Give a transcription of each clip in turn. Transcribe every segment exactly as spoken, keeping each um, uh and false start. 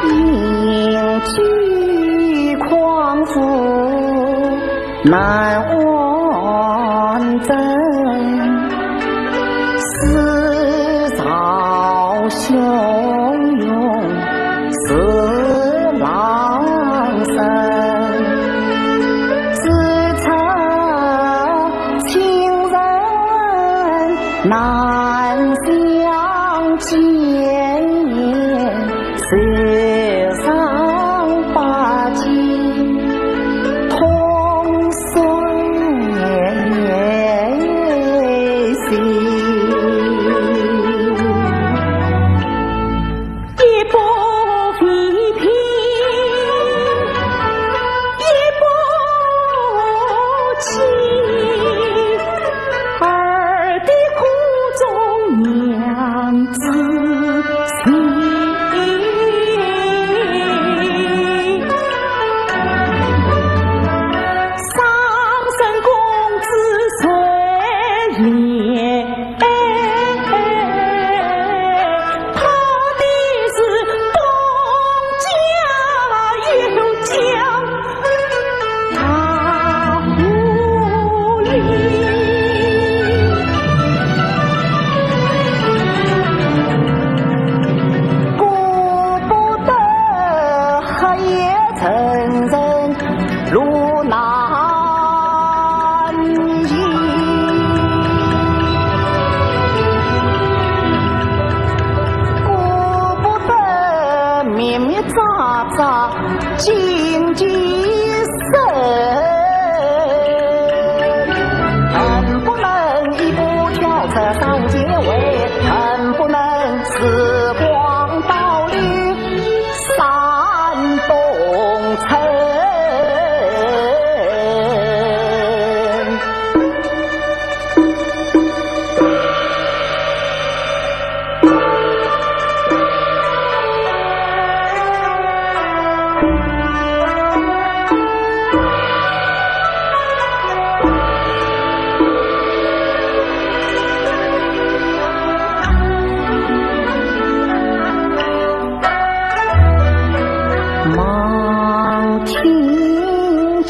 饮酒狂饮难安枕，自嘲汹涌似狼人，自称亲人难相见。 世上百计痛碎心。一步未平，一步棋，儿的苦衷娘子心。 大无礼。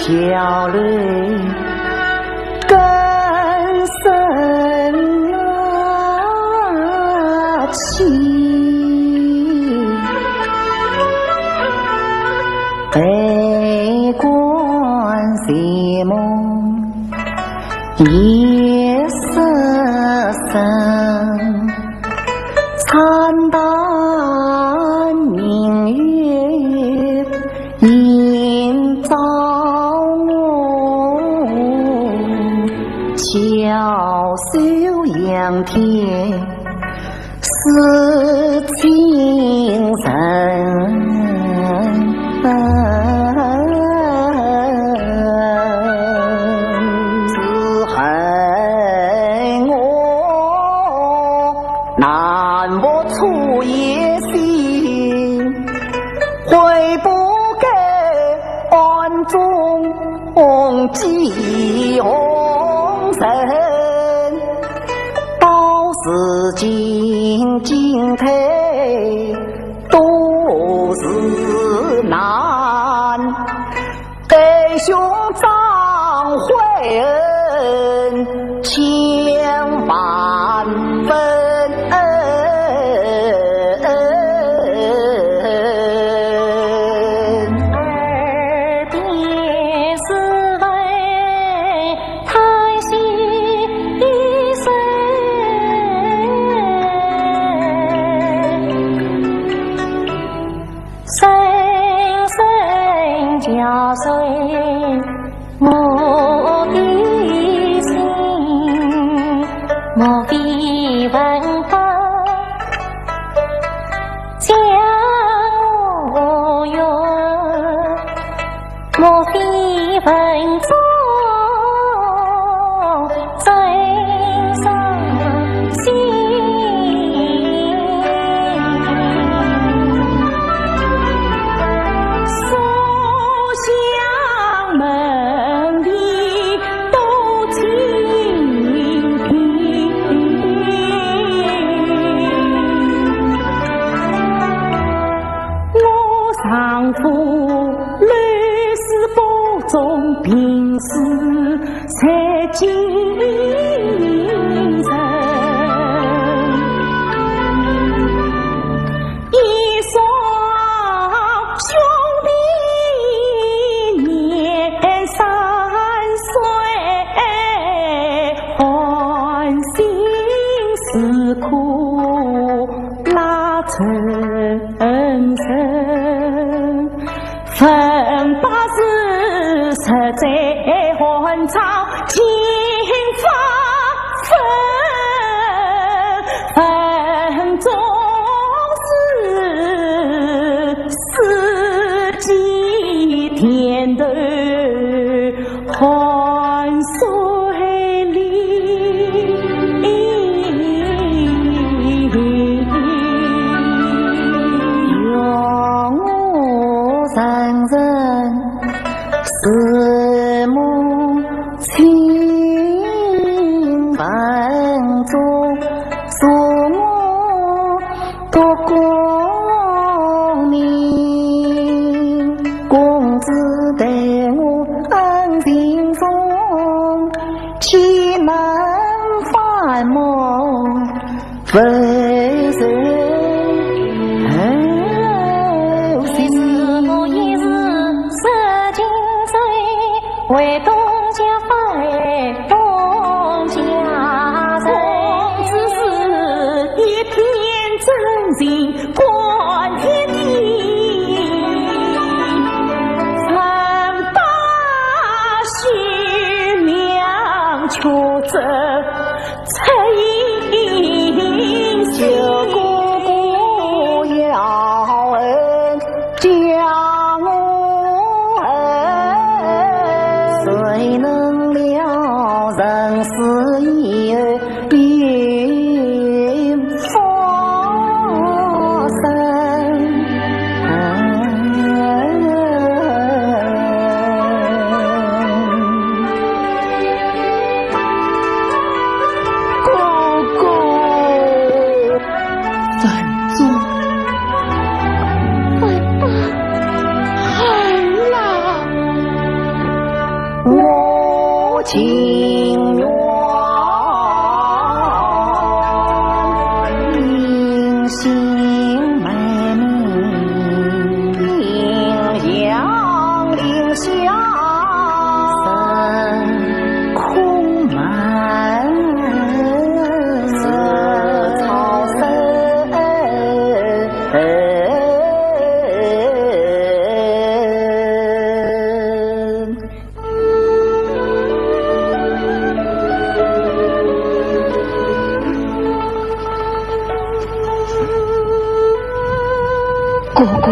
交流更生气，悲观邪梦夜失神，惨淡明月 映照我，翘首仰天思亲人。只恨我难忘初夜心， 悔不该暗中寄红尘，到如今进退都是难。 弟兄张悔恩千万分。耳边是为叹息一声。 深深交碎我的心，莫非闻道将我冤，莫非闻中 真伤心。书香门第多清贫，我丈夫累死不忠，病死 在京城，一双兄弟年三岁，含辛茹苦拉成 人生。文白事实在寒窗，尽发愤，文中书，书记点头 寒水里，让我承认是母亲文中，是我 不功名，公子待我恩情重，岂能反目非仇？后世我也是受尽罪， 为东家发，为东家人。公子是一片真情冠天地，人把虚名，却这 出音信。哥哥要恩将我恨，谁能料人死以后并复生？心门，林香林香，空门，紫草深。 哥哥，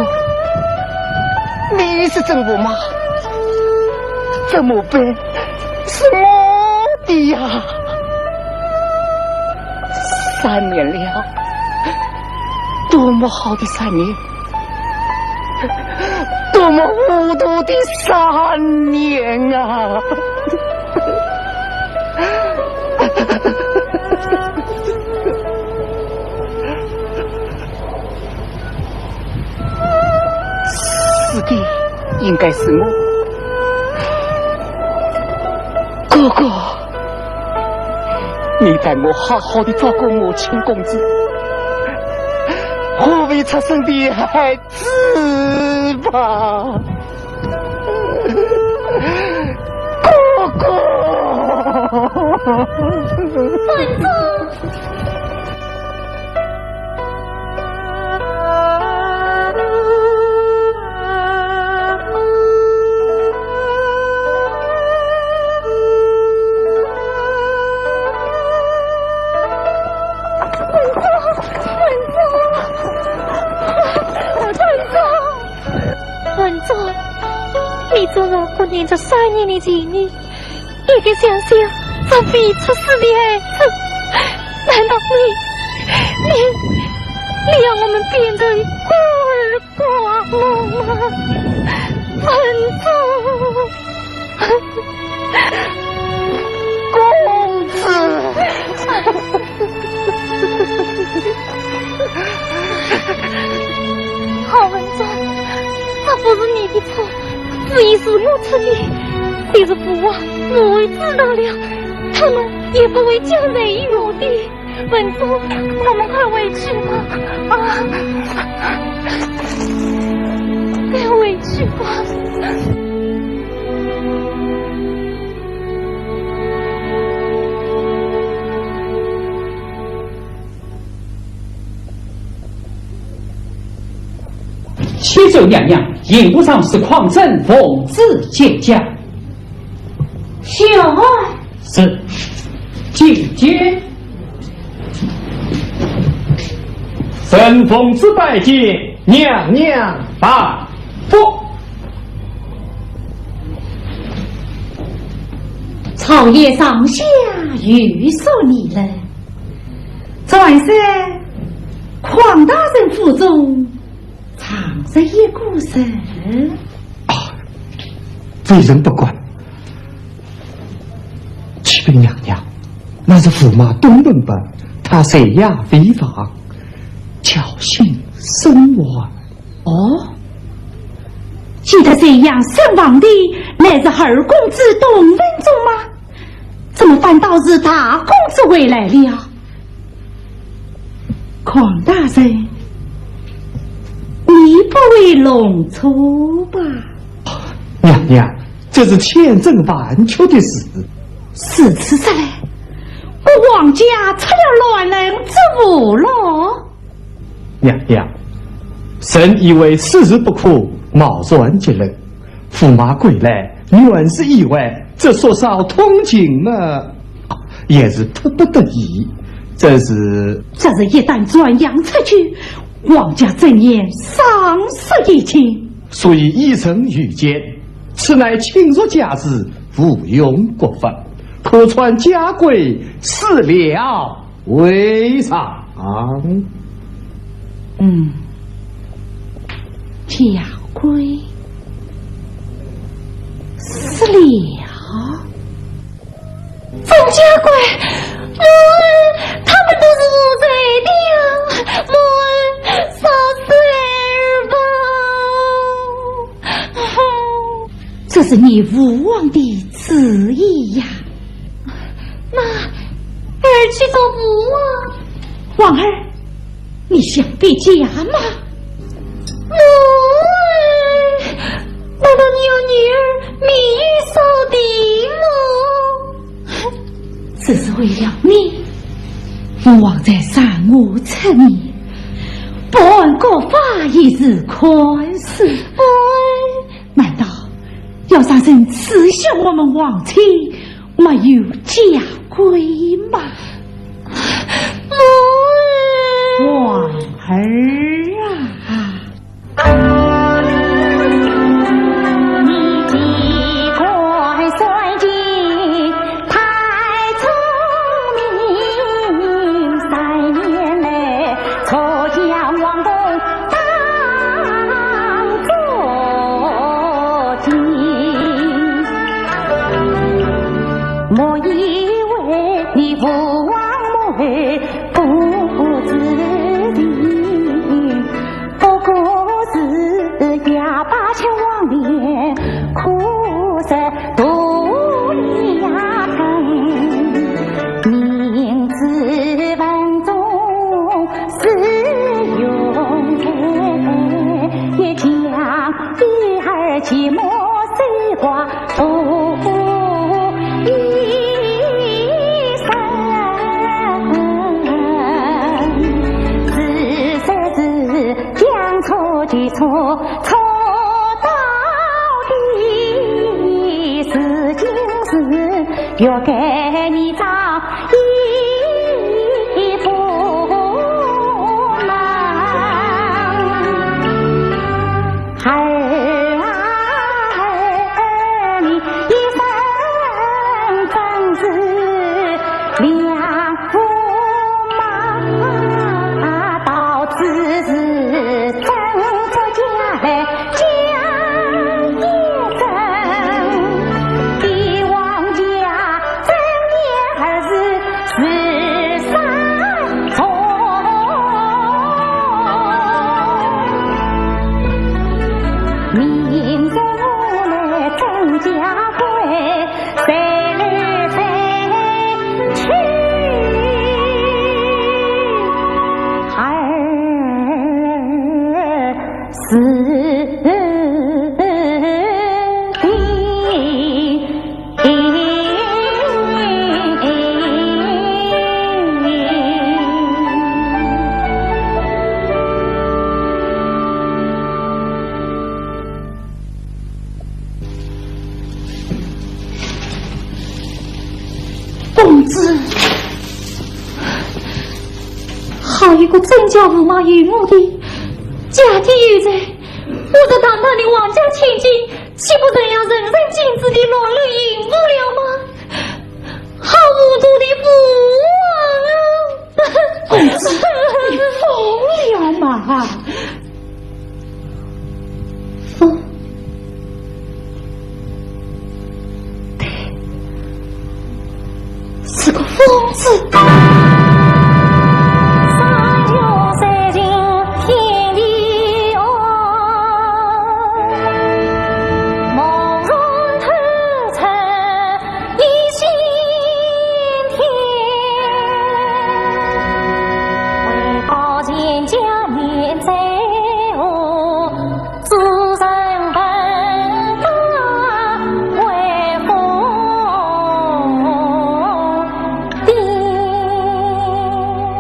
你是真驸马，这墓碑是我的呀。三年了，多么好的三年，多么糊涂的三年啊！ 死的应该是我。哥哥，你代我好好的照顾母亲公子，护卫出生的孩子吧。 哥哥！文宗！文宗！文宗！ 文宗，你做我过年这三年的情人，一个想想这未出世的孩子，难道你，你，你要我们变成孤儿寡母吗？文宗！ 公子。好文宗，这不是你的错，主意是我出的，就是父王、母后知道了，他们也不会嫁给我的。 文宗，我们快回去吧。啊，快回去吧。启奏娘娘，刑部尚书邝正奉旨见驾。小儿。 是，觐见。承奉旨拜见娘娘。拜服。朝野上下有所议论，传说邝大人府中藏着一个人。啊，微臣不敢。 启禀娘娘，那是驸马东门伯，他在夜未返，侥幸身亡。哦，记得这样身亡的乃是二公子东门伯吗？怎么反倒是大公子回来了？ 邝大人，你不会弄错吧？娘娘，这是千真万确的事。如此说来，我邝家出了乱人之物了。娘娘，臣以为此事不可贸然结论， 驸马归来原是意外，这说少通情嘛，也是迫不得已。这是，这是一旦传扬出去，邝家怎样丧失一切？所以依臣愚见，此乃亲族家事，无用国法，可传家规，事了 为上。嗯，家规，事了。张家贵，母后，他们都是无罪的呀，母后，赦死儿吧。 这是你父王的旨意呀。那儿去找父王。王儿，你想避嫁吗？我，难道你要女儿免于扫地吗？只是为了你，父王才让我出面，不按国法一事看事。我，难道要让人耻笑我们皇亲没有家规吗？我，皇儿啊！公子，好一个真叫驸马有我的，家底有才，我这堂堂的皇家千金，岂不成了人人尽知的落泪淫妇了吗？好糊涂的父王啊！公子，你疯了吗？疯？对，是个疯子。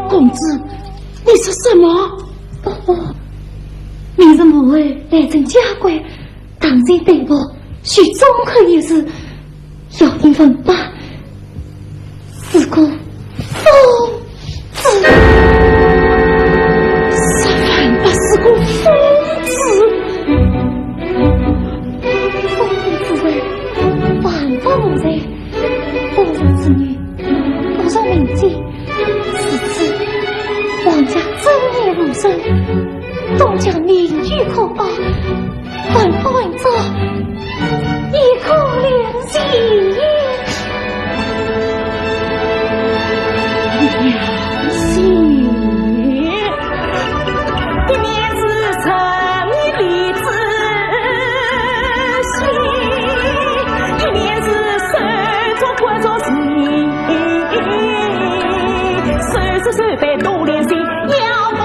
公子，你说什么？哦，明日母后来镇加官， 当然对我许忠厚一事，要你问吧，是个疯子。啥，万不是个疯子？疯子无罪，万不无罪。不入子女，不入民间。如此，皇家尊严无声， 东家名誉可报，文不文章，一可两全。两全。一面是人民的志气，一面是手足关照心。手是手背多练心，要把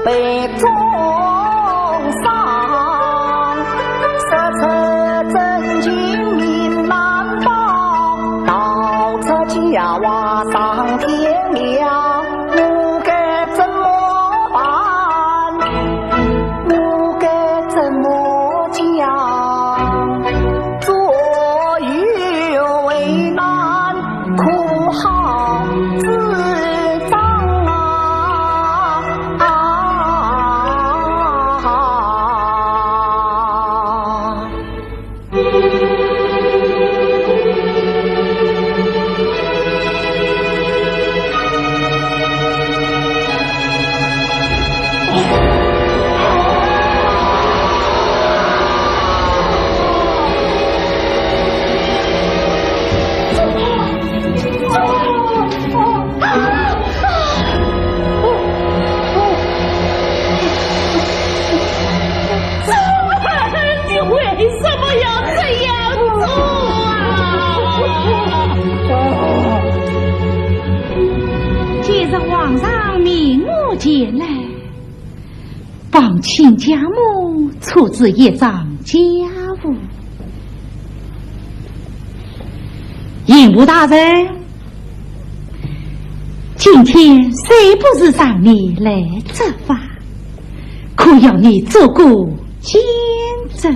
悲众伤，说出真情命难保，逃出家外上天涯，我该怎么办？我该怎么讲？左右为难， 苦号自张啊！你为什么要这样做啊？今日皇上命我前来， 帮亲家母处置一桩家务。刑部大人，今天虽不是让你来执法，可要你做个见证，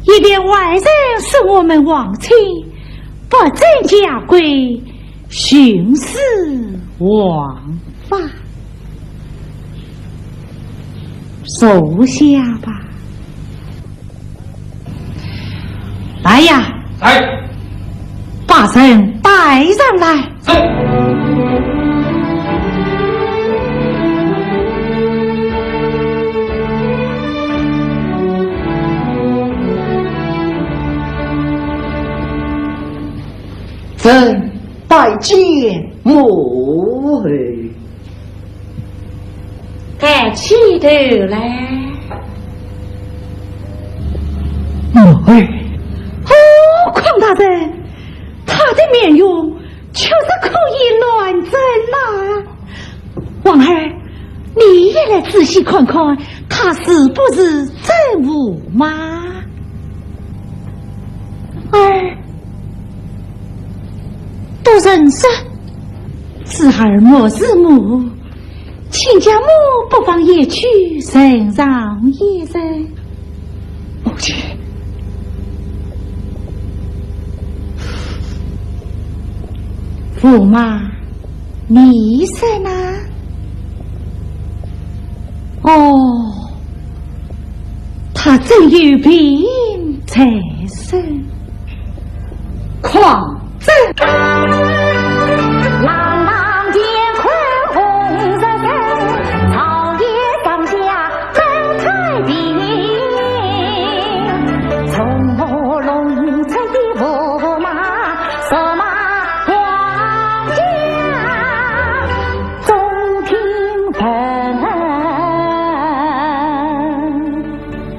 以便外人说我们皇亲不遵家规， 徇私枉法。坐下吧。来呀，来。把人带上来。是。臣 拜见母后。抬起头来。母后。哦，匡大人，她的面容确实可以乱真呐。 王二，你也来仔细看看，她是不是真母妈？儿，都认识，侄儿莫是母，亲家母不妨也去认上一认。 母亲。驸马，你说呢？哦，她真有病在身。 匡正。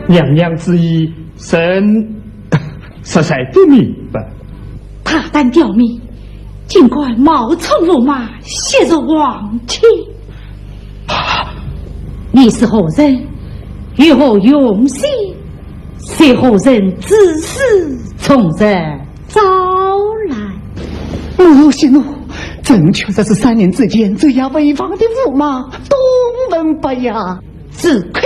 娘娘之意， 臣实在不明白。大胆刁民，竟敢冒充驸马，戏说皇亲。你是何人？有何用心？是何人指使从实招来？母后息怒，臣确实是三年之前这样威望的驸马，董文不呀。 住口！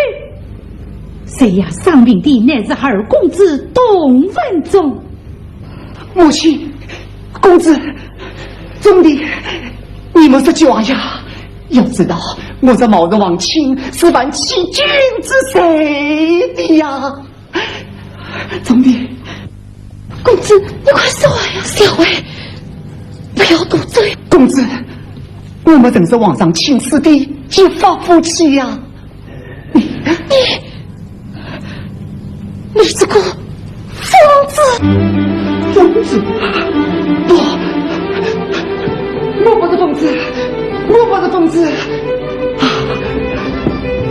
谁要伤命的乃是二公子董文中。母亲，公子，怎的？你们说假呀？要知道，我这冒认皇亲是犯欺君之罪的呀。 怎的？公子，你快说呀！小孩，不要多嘴。公子，我们正是皇上亲赐的结发夫妻呀。你，你，你这个疯子！疯子？不， 我不是疯子，我不是疯子。啊，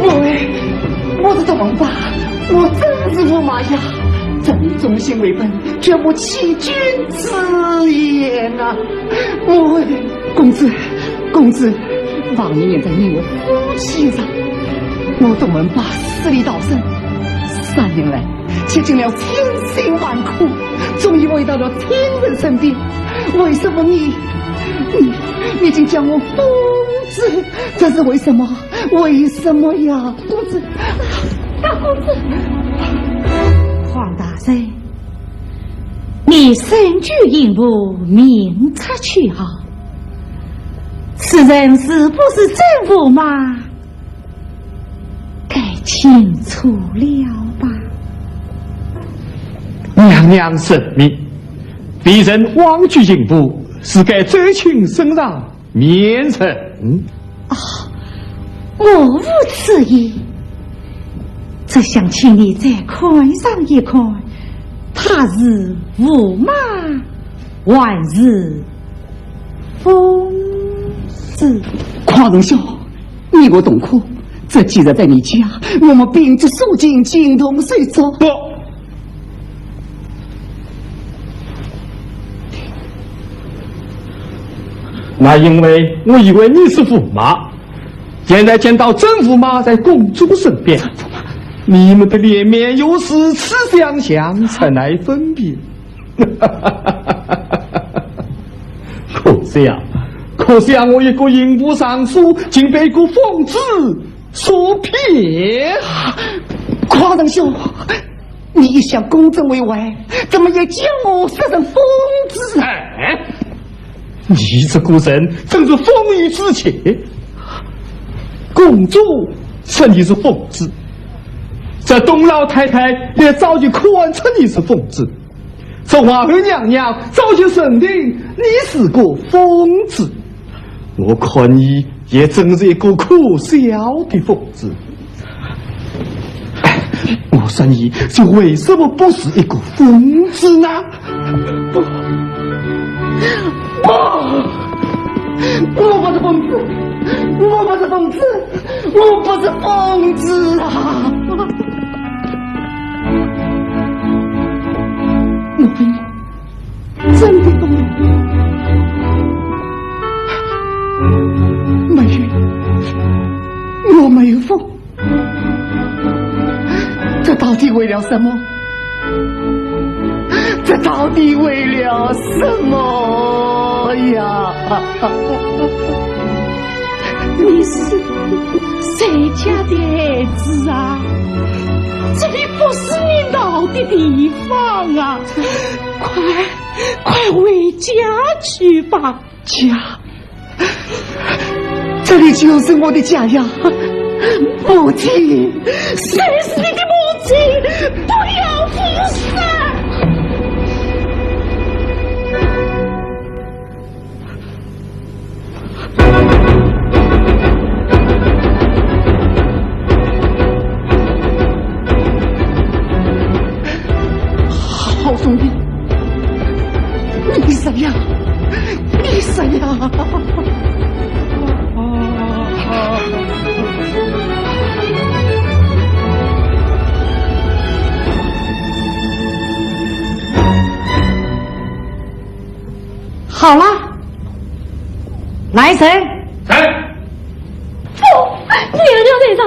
我哎，我是董文吧，我真是驸马呀，朕忠心为本，绝无欺君之言啊。我哎，公子，公子，王爷现在与我夫妻上，我东门派死里逃生，三年来历尽了千辛万苦，终于回到了亲人身边。为什么你，你，你竟叫我疯子？这是为什么？为什么呀？公子，大公子。黄大人，你身居刑部，名察秋毫， 此人是不是真驸马，该清楚了吧？娘娘圣明，卑人枉居刑部，是该周卿身上面人。哦，我无此意，只想请你再看上一看，他是驸马， 还是疯子。匡仁兄，你我同科，这几日在你家，我们并肩受尽，情同手足。不，那因为我以为你是驸马，现在见到真驸马在公主身边，你们的脸面有如此相像，怎奈分辨？ 可惜啊，可惜啊，我一个刑部尚书，竟被一个疯子所骗。匡仁兄，你一向公正为怀，怎么也将我说成疯子啊？哎，你这个人真是风雨之气。公主说你是疯子，这董老太太也早就看出你是疯子。 这皇后娘娘早就认定你是个疯子，我看你也真是一个可笑的疯子。哎，我说你，这为什么不是一个疯子呢？不，不，我不是疯子，我不是疯子，我不是疯子啊！ 我朋友真的疯了？没有，我没有疯。这到底为了什么？这到底为了什么呀？ 你是谁家的孩子啊？这里不是你闹的地方啊！快，快回家去吧。家？这里就是我的家呀，母亲。谁是你的母亲？不要胡说！ 好兄弟，你说呀，你说呀！好了，来人！在。不，娘娘在上，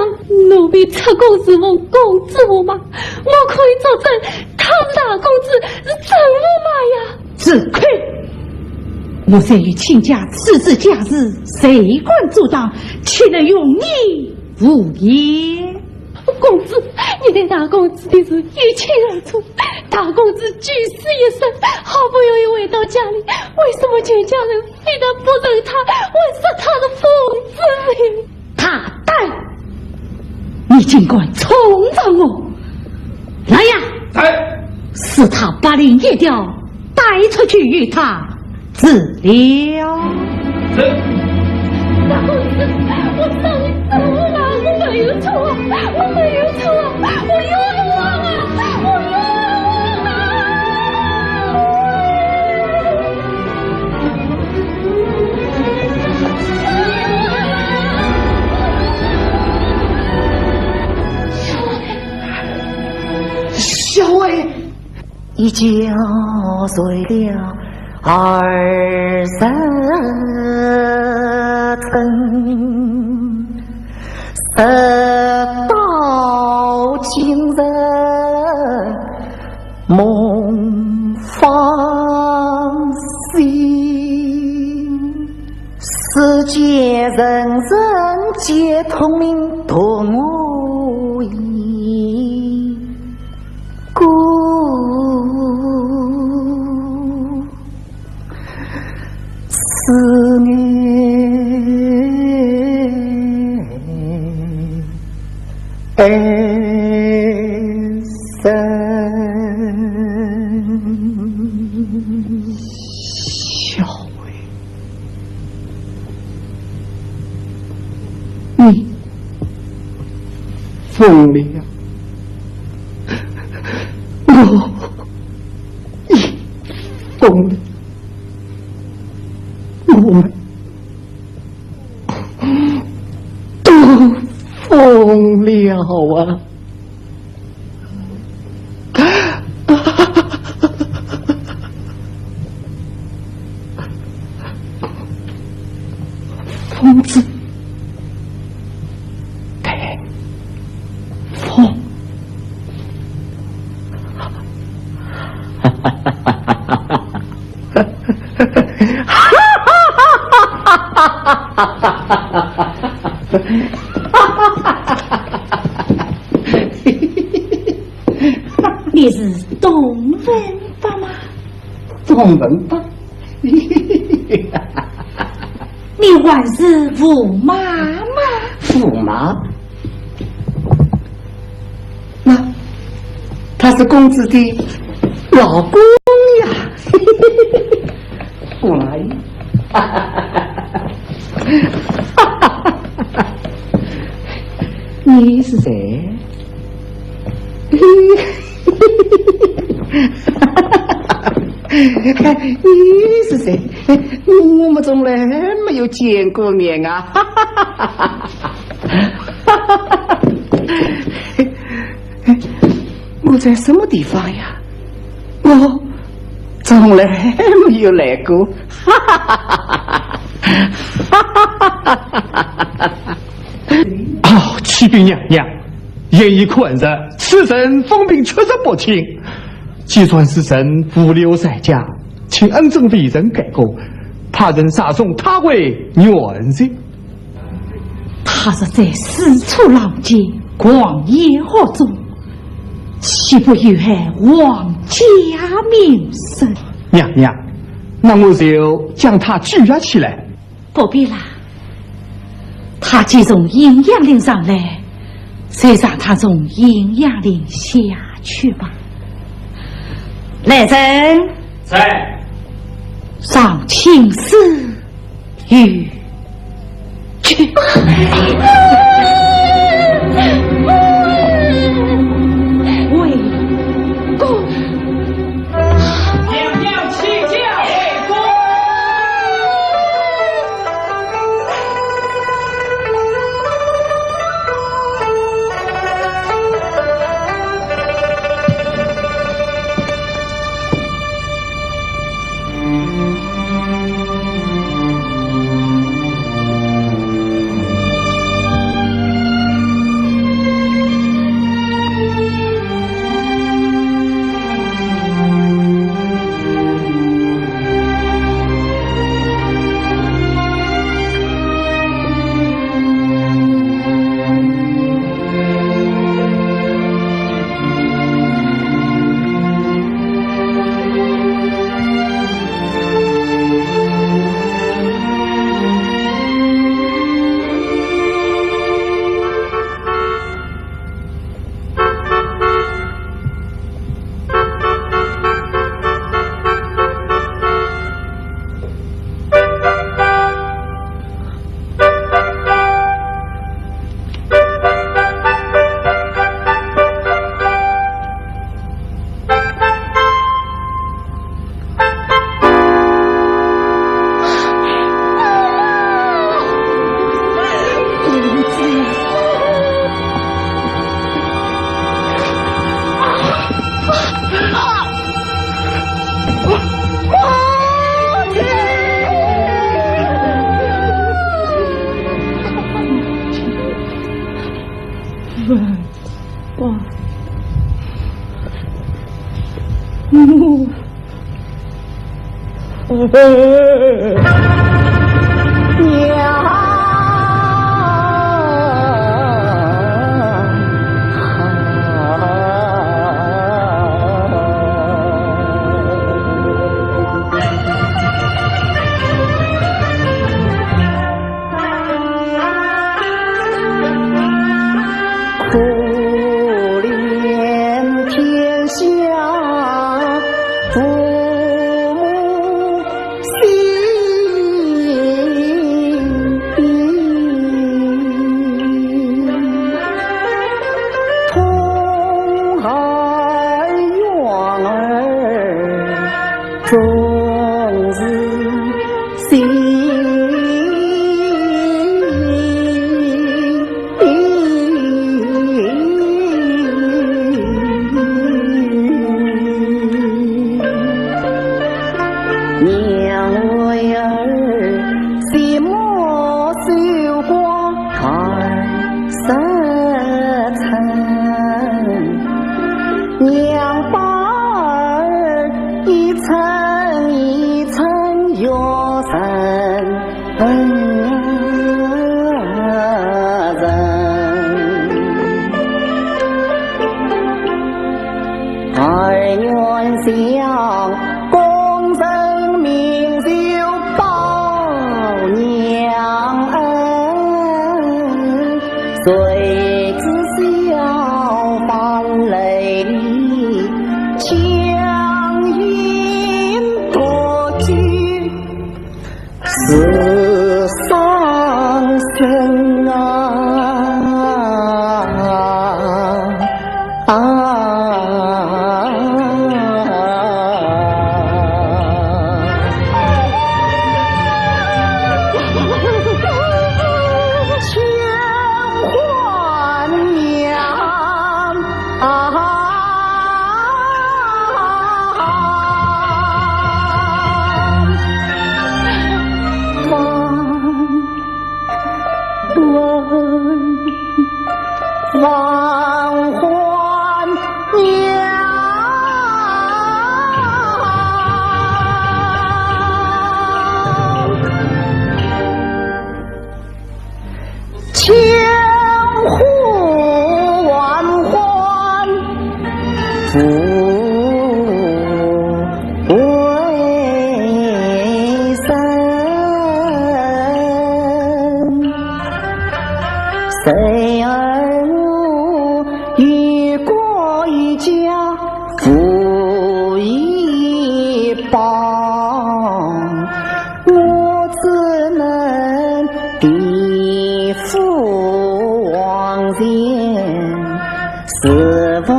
奴婢出宫侍奉公主驸马，我可以作证，他是大公子，是真驸马呀。住口！我虽有卿家此次家事，谁敢阻挡，岂能容你无言？ 公子，你对大公子的事一清二楚。大公子九死一生，好不容易回到家里，为什么全家人非但不认他，还说他是疯子呢？大胆！你竟敢冲撞我！来呀！在。撕他八零一调，带出去与他 治疗。是。大公子，我上一次我没有错，我没有错，我冤枉啊，我冤枉啊！小伟，小伟。 已经醉了二十曾直到今日梦方醒，世间人人皆通明，独我一孤。 此女爱人。小伟，你疯了呀！我 疯了，我们都疯了啊！疯子，对，疯。 你是董文发吗？董文发。你还是吴妈吗？吴妈？那，她是公子的老公呀。吴妈呀。你是谁？ 你是谁？我们从来没有见过面啊！我在什么地方呀？我从来没有来过。哦，启禀娘娘， 严医看着，此人疯病，确实不轻。既然是臣无留在家，请恩准为臣改过，派人押送他回原籍。他若再四处浪迹，狂言惑众，岂不有害皇家名声？娘娘，那我就将他拘押起来。 不必啦，他既从阴阳令上来，就让他从阴阳令下去吧。来人，在。上请示御。去。回宫。 娘娘请教。可怜天下父母心，痛儿怨儿终是心。娘为儿，心莫守寡二十春，娘把儿一春一春月生 人。儿愿像功成名就报娘恩，谁知小番雷里，强行夺去 是伤身啊！啊！千万呀！ 啊！千呼万唤不回声，谁儿我与国与家无依靠。 我只能地府王前侍奉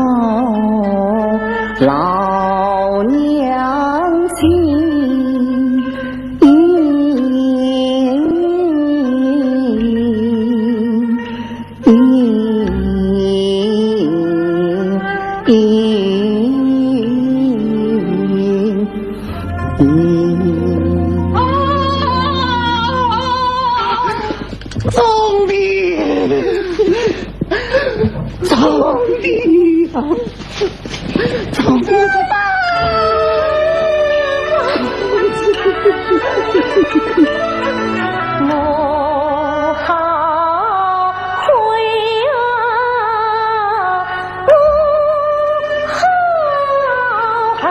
老娘亲。皇帝，皇帝啊！ 我好悔呀，我好恨。